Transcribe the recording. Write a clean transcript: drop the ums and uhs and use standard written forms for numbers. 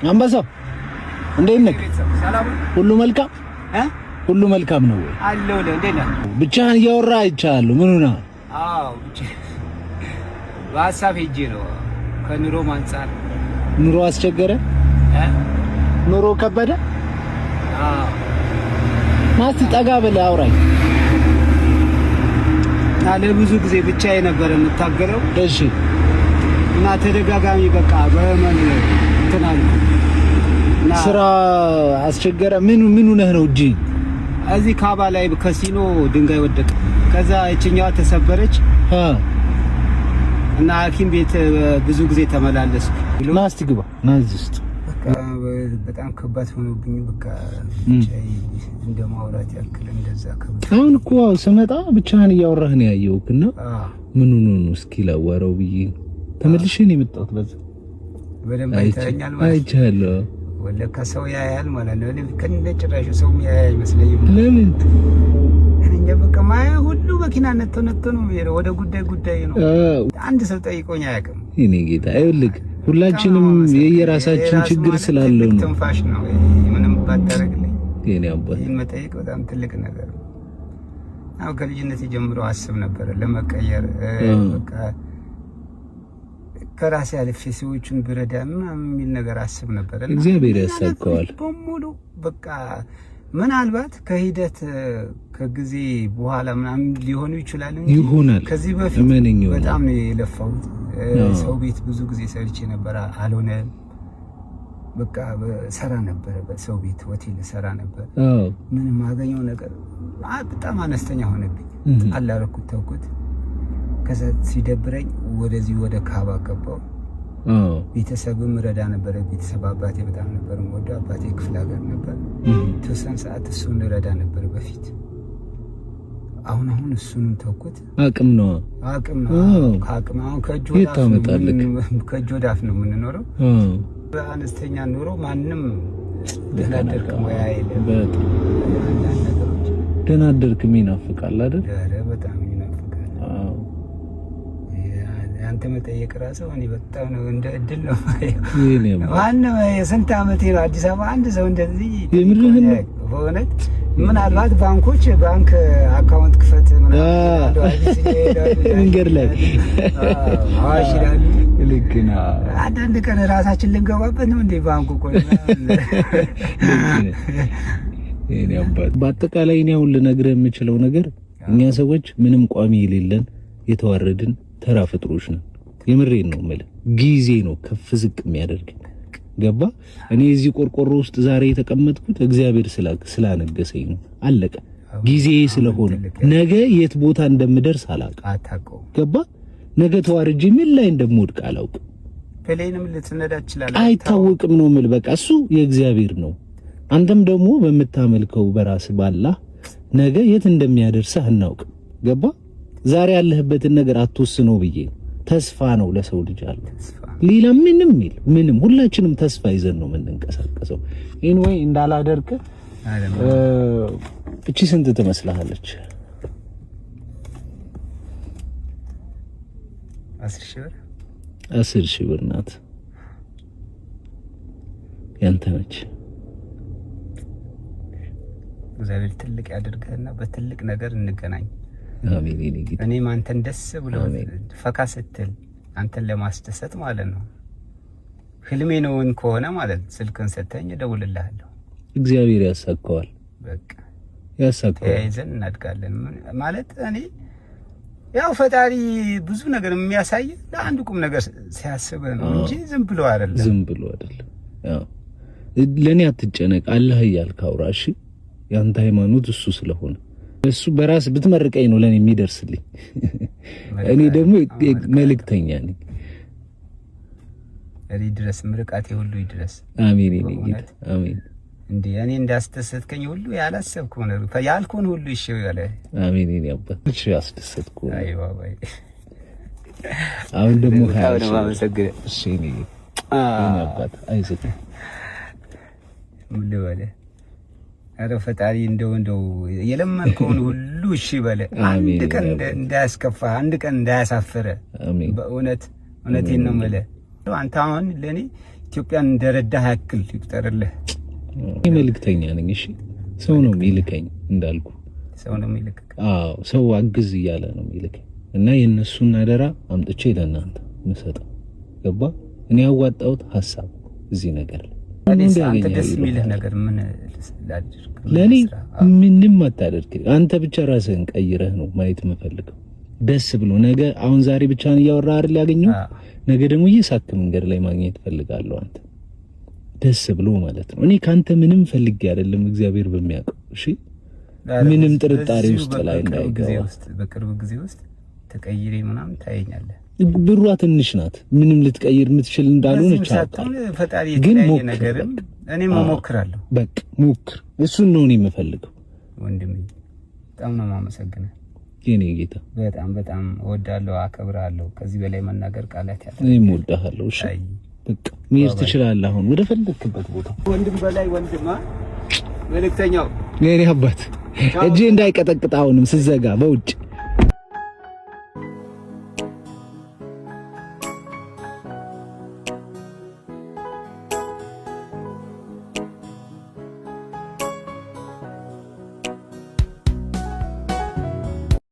አንበሳው እንዴት ነህ? ሁሉ መልካም ሁሉ መልካም ነው ወይ? አለሁልህ። እንዴት ነህ? ብቻህን እያወራህ አይቻለሁ። ምን ሆነህ? አዎ በሀሳብ ሄጄ ነው። ከኑሮም አንጻር ኑሮ አስቸገረ፣ ኑሮ ከበደ። አዎ ማስቲ ጠጋ ብለህ አውራኝ። እና ለብዙ ጊዜ ብቻዬን ነበር የምታገለው። እሺ። እና ተደጋጋሚ በቃ በህመም እንትን አልኩ እና ስራ አስቸገረ። ምን ምን ሆነህ ነው? እጅ እዚህ ካባ ላይ ከሲኖ ድንጋይ ወደቀ። ከዛ እችኛዋ ተሰበረች እና ሐኪም ቤት ብዙ ጊዜ ተመላለስኩ። ና እስቲ ግባ፣ ና እዚህ ውስጥ። በቃ በጣም ከባድ ሆኖብኝ በቃ ብቻዬን እንደ ማውራት ያክል እንደዛ ከብዶ። አሁን እኮ ስመጣ ብቻህን እያወራህ ነው ያየሁህ እና ምን ሆኖ ነው እስኪ ላዋራው ብዬ ተመልሼ ነው የመጣሁት። በዛ በደንብ አይተኸኛል ማለት ነው። አይቻለሁ። ወለካ ሰው ያያል ማለት ነው። እኔ ከእነ ጭራሹ ሰው ያያል አይመስለኝም። ለምን? እኔ በቃ ማየው ሁሉ መኪና ነጥቶ ነጥቶ ነው የሚሄደው። ወደ ጉዳይ ጉዳይ ነው። አንድ ሰው ጠይቆኝ አያውቅም። እኔ ጌታ ይኸውልህ፣ ሁላችንም የየራሳችን ችግር ስላለው ነው። ትንፋሽ ነው። ምንም ባታረግልኝ የኔ አባት ይህን መጠየቅ በጣም ትልቅ ነገር ነው። አዎ ከልጅነት ጀምሮ አስብ ነበረ ለመቀየር፣ በቃ ከራሴ አልፌ ሰዎቹን ብረዳ ምናምን የሚል ነገር አስብ ነበረ። እግዚአብሔር ያሳካዋል በሙሉ በቃ ምናልባት ከሂደት ከጊዜ በኋላ ምናምን ሊሆኑ ይችላል እንጂ ይሆናል። ከዚህ በፊት በጣም ነው የለፋሁት። ሰው ቤት ብዙ ጊዜ ሰርቼ ነበረ፣ አልሆነም። በቃ ሰራ ነበረ፣ በሰው ቤት ሆቴል ሰራ ነበር። ምንም አገኘው ነገር በጣም አነስተኛ ሆነብኝ። አላረኩት፣ ተውኩት። ከዛ ሲደብረኝ ወደዚህ ወደ ካባ ገባው። ቤተሰብም ረዳ ነበረ። ቤተሰብ አባቴ በጣም ነበር የምወደው። አባቴ ክፍለ ሀገር ነበር። የተወሰነ ሰዓት እሱን ረዳ ነበር በፊት። አሁን አሁን እሱንም ተውኩት። አቅም ነው አቅም ነው ከአቅም አሁን ከእጅ ወደ አፍ ነው የምንኖረው። በአነስተኛ ኑሮ ማንም ደህና አደርክ ሙያ የለም። ደህና አደርክም ይናፍቃል አይደል? ኧረ በጣም ይናፍቃል። አንተ መጠየቅ ራሱ እኔ በጣም ነው እንደ እድል ነው። ማንም የስንት ዓመቴ ነው አዲስ አበባ አንድ ሰው እንደዚህ በእውነት ምናልባት ባንኮች ባንክ account ክፈት መንገድ ላይ አዋሽ ይላሉ። ልክ ነው። አንዳንድ ቀን ራሳችን ልንገባበት ነው እንዴ ባንኩ። ቆይ በአጠቃላይ እኔ አሁን ልነግርህ የምችለው ነገር እኛ ሰዎች ምንም ቋሚ የሌለን የተዋረድን ተራ ፍጥሮች ነን። የምሬን ነው የምልህ። ጊዜ ነው ከፍ ዝቅ የሚያደርግ ገባ። እኔ እዚህ ቆርቆሮ ውስጥ ዛሬ የተቀመጥኩት እግዚአብሔር ስላነገሰኝ ነው። አለቀ። ጊዜ ስለሆነ ነገ የት ቦታ እንደምደርስ አላውቅም። ገባ። ነገ ተዋርጄ ምን ላይ እንደምወድቅ አላውቅም። plane ም ልትነዳ ትችላለህ፣ አይታወቅም ነው የምልህ። በቃ እሱ የእግዚአብሔር ነው። አንተም ደግሞ በምታመልከው በራስ ባላህ ነገ የት እንደሚያደርስህ አናውቅም። ገባ። ዛሬ ያለህበትን ነገር አትወስነው ብዬ ተስፋ ነው ለሰው ልጅ አለ። ሌላ ምንም ይል ምንም፣ ሁላችንም ተስፋ ይዘን ነው የምንንቀሳቀሰው። anyway እንዳላደርግ እቺ ስንት ትመስልሃለች? 10,000 ብር። 10,000 ብር ናት። ያንተ ነች። እግዚአብሔር ትልቅ ያድርግህና በትልቅ ነገር እንገናኝ። አሜን። እኔም አንተን ደስ ብሎ ፈካ ስትል አንተን ለማስደሰት ማለት ነው። ህልሜ ነውን ከሆነ ማለት ስልክን ሰተኝ እደውልልሃለሁ። እግዚአብሔር ያሳካዋል። በቃ ያሳካዋል። ተያይዘን እናድጋለን ማለት እኔ ያው ፈጣሪ ብዙ ነገር የሚያሳይ ለአንድ ቁም ነገር ሲያስብ ነው እንጂ ዝም ብሎ አይደለም። ዝም ብሎ አይደለም። ያው ለእኔ አትጨነቅ፣ አላህ እያልክ አውራ። እሺ፣ ያንተ ሃይማኖት እሱ ስለሆነ እሱ በራስ ብትመርቀኝ ነው ለኔ የሚደርስልኝ። እኔ ደግሞ መልእክተኛ ነኝ። እኔ ድረስ ምርቃቴ ሁሉ ይድረስ። አሜን። እኔ ጌታ አሜን። እንዴ እኔ እንዳስደሰትከኝ ሁሉ ያላሰብከው ነው ያልኩህን ሁሉ እሺ ያለ አሜን። እኔ አባት እሺ አስደሰትኩ። አይ ባባይ አሁን ደግሞ እሺ እኔ አባት አይዞህ ምን ልበልህ? ኧረ ፈጣሪ እንደው እንደው የለመንከውን ሁሉ እሺ በለ። አንድ ቀን እንዳያስከፋ፣ አንድ ቀን እንዳያሳፍረ። በእውነት እውነቴን ነው የምልህ። አንተ አሁን ለእኔ ኢትዮጵያን እንደረዳህ ያክል ይቁጠርልህ። መልእክተኛ ነኝ። እሺ ሰው ነው የሚልከኝ እንዳልኩ ሰው ነው የሚልክ። አዎ ሰው አግዝ እያለ ነው የሚልከኝ እና የእነሱን አደራ አምጥቼ ለእናንተ ምሰጠው ገባ። እኔ ያዋጣሁት ሀሳብ እዚህ ነገር ላይ አንተ ደስ የሚልህ ነገር ምን ላድርግ? ለእኔ ምንም አታደርግ። አንተ ብቻ ራስህን ቀይረህ ነው ማየት የምፈልገው። ደስ ብሎ ነገ አሁን ዛሬ ብቻህን እያወራህ አይደል ያገኘው፣ ነገ ደግሞ እየሳክ መንገድ ላይ ማግኘት እፈልጋለሁ። አንተ ደስ ብሎ ማለት ነው። እኔ ካንተ ምንም ፈልጌ አይደለም፣ እግዚአብሔር በሚያውቀው። እሺ ምንም ጥርጣሬ ውስጥ ላይ እንዳይገባ። በቅርብ ጊዜ ውስጥ ተቀይሬ ምናምን ታየኛለህ። ብሯ ትንሽ ናት፣ ምንም ልትቀይር የምትችል እንዳልሆነች ፈጣሪ ግን ነገርም እኔም እሞክራለሁ። በቃ ሞክር። እሱን ነው እኔ የምፈልገው ወንድሜ። በጣም ነው የማመሰግነው የኔ ጌታ። በጣም በጣም እወዳለሁ፣ አከብራለሁ። ከዚህ በላይ መናገር ቃላት ያለ እኔም እወድሃለሁ። እሺ በቃ መሄድ ትችላለህ አሁን ወደ ፈለክበት ቦታ። ወንድም በላይ ወንድማ መልእክተኛው የኔ አባት እጄ እንዳይቀጠቅጥ አሁንም ስዘጋ በውጭ።